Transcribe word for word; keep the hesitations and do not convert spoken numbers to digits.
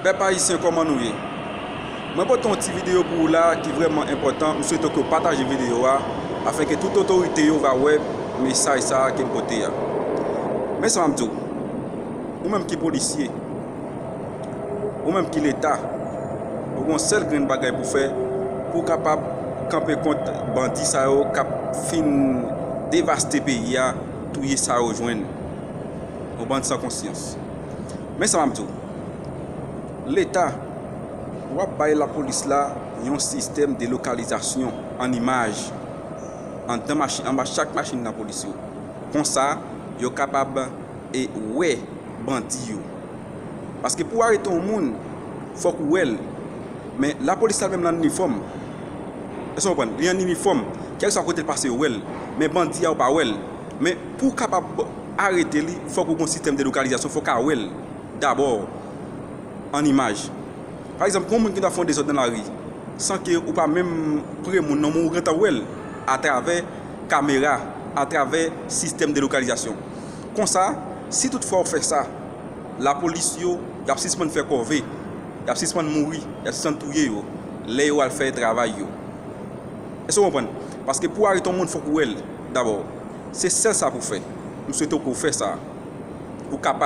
Pèp ayisyen, kòman nou ye? Mwen pote yon ti videyo pou ou la ki vrèman enpòtan. M swete ke w pataje videyo a, afenke tout otorite yo va wè mesaj sa a ke m pote a. Men sa m ap di w, ou menm ki polisye, ou menm ki Leta, ou gen yon sèl grenn bagay pou fè pou w kapab kanpe kont bandi sa yo k ap fin devaste peyi a, touye sa yo jwenn. Yon bann san konsyans. Men sa m ap di w, Leta, w ap bay lapolis la yon sistèm de lokalizasyon an imaj anndan machin, anba chak machin lapolis yo. Konsa, yo kapab e wè bandi yo. Paske pou w arete yon moun, fòk ou wè l. Men lapolis la menm nan inifòm. Èske w konprann? Li an inifòm. Kèlkeswa kote l pase, yo wè l. Men bandi a, ou pa wè l. Men pou w kapab arete li, fòk ou gen yon sistèm de lokalizasyon, fòk a wè l dabò an imaj. Pa egzanp, gen yon moun ki ta fè yon dezòd nan lari, san ke ou pa menm pre moun nan, men ou gentan wè l atravè kamera, atravè sistèm de lokalizasyon. Konsa, si toutfwa ou fè sa, lapolis yo, y ap sispann fè kòve, y ap sispann mouri, y ap sispann touye yo, lè yo al fè travay yo. Èske w konprann? Paske pou w arete yon moun, fòk ou wè l dabò. Se sèl sa pou w fè. M swete w ke w fè sa. Pou w kapab